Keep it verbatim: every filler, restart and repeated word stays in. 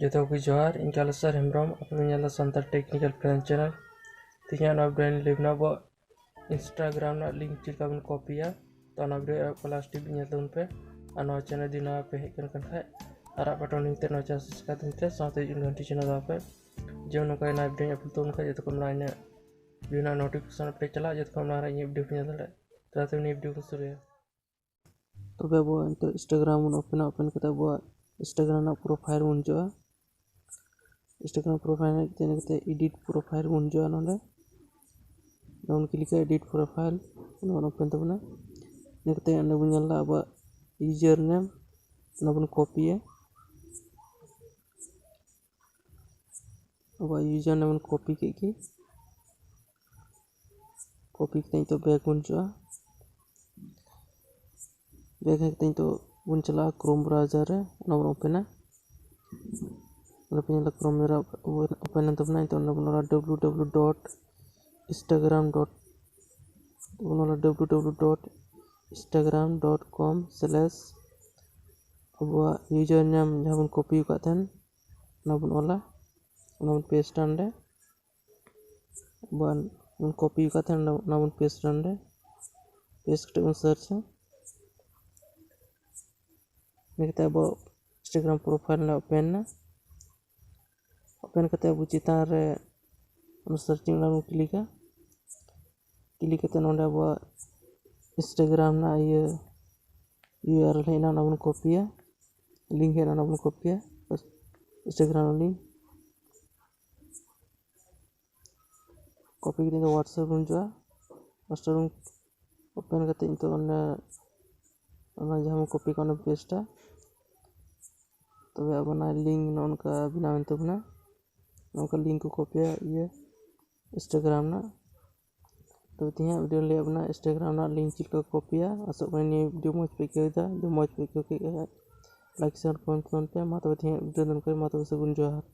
ᱡᱚᱛᱚ ᱠᱚᱜᱮ ᱡᱚᱦᱟᱨ, ᱤᱧ ᱠᱟᱞᱮᱥᱚᱨ ᱦᱮᱢᱵᱨᱚᱢ, ᱟᱯᱮ ᱯᱮ ᱧᱮᱞ ᱮᱫᱟ ᱥᱟᱱᱛᱟᱲ ᱴᱮᱠᱱᱤᱠᱮᱞ ᱯᱷᱨᱮᱱᱰ ᱪᱮᱱᱮᱞ᱾ ᱛᱮᱦᱮᱧᱟᱜ ᱱᱚᱣᱟ ᱵᱨᱮᱱᱰ ᱞᱟᱹᱭ ᱵᱚᱱᱟ ᱟᱵᱚᱣᱟᱜ Instagram ᱨᱮᱱᱟᱜ ᱞᱤᱝᱠ ᱪᱮᱫ ᱞᱮᱠᱟ ᱵᱚᱱ ᱠᱚᱯᱤᱭᱟ᱾ ᱛᱚ ᱚᱱᱟ ᱵᱷᱤᱰᱤᱭᱳ ᱮᱦᱚᱵ ᱠᱷᱚᱱ ᱞᱟᱥᱴ ᱫᱷᱟᱹᱵᱤᱡ ᱧᱮᱞ ᱛᱟᱵᱚᱱ ᱯᱮ᱾ ᱟᱨ ᱱᱚᱣᱟ ᱪᱮᱱᱮᱞ ᱡᱩᱫᱤ ᱱᱟᱣᱟ ᱯᱮ ᱦᱮᱡ ᱟᱠᱟᱱ ᱠᱷᱟᱱ, ᱟᱨᱟᱜ ᱵᱟᱴᱚᱱ ᱞᱤᱝᱠ ᱛᱮ ᱱᱚᱣᱟ ᱪᱮᱱᱮᱞ ᱥᱟᱵᱥᱠᱨᱟᱭᱤᱵ ᱛᱟᱵᱚᱱ ᱯᱮ, ᱥᱟᱶᱛᱮ ᱦᱤᱡᱩᱜ ᱜᱷᱟᱱᱴᱤ ᱪᱤᱱᱦᱟᱹ ᱫᱟᱵᱟᱣ ᱯᱮ᱾ ᱡᱮ ᱱᱚᱝᱠᱟ ᱱᱟᱣᱟ ᱵᱷᱤᱰᱤᱭᱳᱧ ᱟᱯᱞᱳᱰ ᱛᱟᱵᱚᱱ ᱠᱷᱟᱱ ᱡᱚᱛᱚ ᱠᱷᱚᱱ ᱢᱟᱲᱟᱝ ᱤᱧᱟᱹᱜ ᱵᱷᱤᱰᱤᱭᱳ ᱨᱮᱱᱟᱜ ᱱᱳᱴᱤᱯᱷᱤᱠᱮᱥᱚᱱ ᱯᱮ ᱪᱟᱞᱟᱜ, ᱡᱚᱛᱚ ᱠᱷᱚᱱ ᱢᱟᱲᱟᱝ ᱨᱮ ᱤᱧᱟᱹᱜ ᱵᱷᱤᱰᱤᱭᱳ ᱯᱮ ᱧᱮᱞ ᱫᱟᱲᱮᱭᱟᱜᱼᱟ᱾ ᱛᱟᱦᱞᱮ ᱛᱮ ᱱᱤᱭᱟᱹ ᱵᱷᱤᱰᱤᱭᱳ ᱵᱚᱱ ᱥᱩᱨᱩᱭᱟ᱾ ᱛᱚᱵᱮ ᱟᱵᱚ ᱱᱤᱛᱚᱜ Instagram ᱵᱚᱱ ᱳᱯᱮᱱᱟ, ᱳᱯᱮᱱ ᱠᱟᱛᱮ ᱟᱵᱚᱣᱟᱜ Instagram ᱨᱮᱱᱟᱜ ᱯᱨᱚᱯᱷᱟᱭᱤᱞ ᱵᱚᱱ ᱦᱤᱡᱩᱜᱼᱟ᱾ Instagram ᱯᱨᱚᱯᱷᱟᱭᱤᱞ ᱦᱮᱡ ᱠᱟᱛᱮ ᱤᱱᱟᱹ ᱠᱟᱛᱮ ᱮᱰᱤᱴ ᱯᱨᱚᱯᱷᱟᱭᱤᱞ ᱵᱚᱱ ᱦᱤᱡᱩᱜᱼᱟ᱾ ᱱᱚᱰᱮ ᱵᱚᱱ ᱠᱞᱤᱠᱟ, ᱮᱰᱤᱴ ᱯᱨᱚᱯᱷᱟᱭᱤᱞ ᱱᱚᱣᱟ ᱳᱯᱮᱱ ᱛᱟᱵᱚᱱᱟ᱾ ᱤᱱᱟᱹ ᱠᱟᱛᱮ ᱚᱸᱰᱮ ᱵᱚᱱ ᱧᱮᱞ ᱮᱫᱟ ᱟᱵᱚᱣᱟᱜ ᱤᱭᱩᱡᱟᱨ ᱱᱮᱢ, ᱚᱱᱟ ᱵᱚᱱ ᱠᱚᱯᱤᱭᱟ᱾ ᱟᱵᱚᱣᱟᱜ ᱤᱭᱩᱡᱟᱨ ᱱᱮᱢ ᱵᱚᱱ ᱠᱚᱯᱤ ᱠᱮᱫ ᱜᱮ᱾ ᱠᱚᱯᱤ ᱠᱟᱛᱮ ᱱᱤᱛᱚᱜ ᱵᱮᱠ ᱵᱚᱱ ᱦᱤᱡᱩᱜᱼᱟ᱾ ᱵᱮᱠ ᱦᱮᱡ ᱠᱟᱛᱮ ᱱᱤᱛᱚᱜ ᱵᱚᱱ ᱪᱟᱞᱟᱜᱼᱟ ᱠᱨᱳᱢ ᱵᱨᱟᱣᱡᱟᱨ ᱨᱮ, ᱚᱱᱟ ᱵᱚᱱ ᱳᱯᱮᱱᱟ᱾ ᱚᱸᱰᱮ ᱯᱮ ᱧᱮᱞᱟ ᱠᱨᱳᱢ ᱵᱨᱟᱣᱡᱟᱨ ᱳᱯᱮᱱ ᱮᱱ ᱛᱟᱵᱚᱱᱟ᱾ ᱱᱤᱛᱚᱜ ᱚᱸᱰᱮ ᱵᱚᱱ ᱚᱞᱟ W W W dot Instagram dot, ᱵᱚᱱ ᱚᱞᱟ W W W dot Instagram dot com slash ᱟᱵᱚᱣᱟᱜ ᱤᱭᱩᱡᱟᱨ ᱱᱮᱢ ᱡᱟᱦᱟᱸ ᱵᱚᱱ ᱠᱚᱯᱤ ᱟᱠᱟᱫ ᱛᱟᱦᱮᱱ, ᱚᱱᱟ ᱵᱚᱱ ᱚᱞᱟ, ᱚᱱᱟ ᱵᱚᱱ ᱯᱮᱥᱴᱟ ᱚᱸᱰᱮ᱾ ᱵᱚᱱ, ᱵᱚᱱ ᱠᱚᱯᱤ ᱟᱠᱟᱫ ᱛᱟᱦᱮᱱ, ᱚᱱᱟ ᱵᱚᱱ ᱯᱮᱥᱴᱟ ᱚᱸᱰᱮ᱾ ᱯᱮᱥᱴ ᱠᱟᱛᱮ ᱵᱚᱱ ᱥᱟᱨᱪᱟ᱾ ᱤᱱᱟᱹ ᱠᱟᱛᱮ ᱟᱵᱚ Instagram ᱯᱨᱚᱯᱷᱟᱭᱤᱞ ᱨᱮ ᱳᱯᱮᱱ ᱮᱱᱟ᱾ ᱳᱯᱮᱱ ᱠᱟᱛᱮ ᱟᱵᱚ ᱪᱮᱛᱟᱱ ᱨᱮ ᱚᱱᱟ ᱥᱟᱨᱪᱤᱝ ᱚᱱᱟ ᱵᱚᱱ ᱠᱞᱤᱠᱟ᱾ ᱠᱞᱤᱠ ᱠᱟᱛᱮ ᱱᱚᱰᱮ ᱟᱵᱚᱣᱟᱜ Instagram ᱨᱮᱱᱟᱜ ᱤᱭᱟᱹ ᱤᱭᱩ ᱟᱨ ᱮᱞ ᱦᱮᱡ ᱮᱱᱟ, ᱚᱱᱟ ᱵᱚᱱ ᱠᱚᱯᱤᱭᱟ᱾ ᱞᱤᱝᱠ ᱦᱮᱡ ᱮᱱᱟ, ᱚᱱᱟ ᱵᱚᱱ ᱠᱚᱯᱤᱭᱟ᱾ Instagram ᱞᱤᱝᱠ ᱠᱚᱯᱤ ᱠᱟᱛᱮ ᱫᱚ WhatsApp ᱵᱚᱱ ᱦᱤᱡᱩᱜᱼᱟ᱾ WhatsApp ᱵᱚᱱ ᱳᱯᱮᱱ ᱠᱟᱛᱮ ᱱᱤᱛᱚᱜ ᱚᱱᱟ, ᱚᱱᱟ ᱡᱟᱦᱟᱸ ᱵᱚᱱ ᱠᱚᱯᱤ ᱠᱟᱜ, ᱚᱱᱟ ᱯᱮᱥᱴᱟ᱾ ᱛᱚᱵᱮ ᱟᱵᱚ ᱚᱱᱟ ᱞᱤᱝᱠ ᱱᱚᱜᱼᱚ ᱱᱚᱝᱠᱟ ᱵᱮᱱᱟᱣ ᱮᱱ ᱛᱟᱵᱚᱱᱟ᱾ ᱱᱚᱝᱠᱟ ᱞᱤᱝᱠ ᱠᱚ ᱠᱚᱯᱤᱭᱟ ᱤᱭᱟᱹ Instagram ᱨᱮᱱᱟᱜ᱾ ᱛᱚᱵᱮ ᱛᱮᱦᱮᱧᱟᱜ ᱵᱷᱤᱰᱤᱭᱳ ᱞᱟᱹᱭᱟᱫ ᱵᱚᱱᱟ Instagram ᱨᱮᱱᱟᱜ ᱞᱤᱝᱠ ᱪᱮᱫ ᱞᱮᱠᱟ ᱠᱚ ᱠᱚᱯᱤᱭᱟ᱾ ᱟᱥᱚᱜ ᱠᱟᱹᱱᱟᱹᱧ ᱱᱤᱭᱟᱹ ᱵᱷᱤᱰᱤᱭᱳ ᱢᱚᱡᱽ ᱯᱮ ᱟᱹᱭᱠᱟᱹᱣ ᱮᱫᱟ᱾ ᱡᱩᱫᱤ ᱢᱚᱡᱽ ᱯᱮ ᱟᱹᱭᱠᱟᱹᱣ ᱠᱮᱫ ᱠᱷᱟᱡ ᱞᱟᱭᱤᱠ, ᱥᱮᱭᱟᱨ, ᱠᱚᱢᱮᱱᱴ ᱛᱟᱵᱚᱱ ᱯᱮ᱾ ᱢᱟ ᱛᱚᱵᱮ ᱛᱮᱦᱮᱧᱟᱜ ᱵᱷᱤᱰᱤᱭᱳ ᱫᱚ ᱱᱚᱝᱠᱟ ᱜᱮ᱾ ᱢᱟ ᱛᱚᱵᱮ ᱥᱟᱹᱜᱩᱱ ᱡᱚᱦᱟᱨ᱾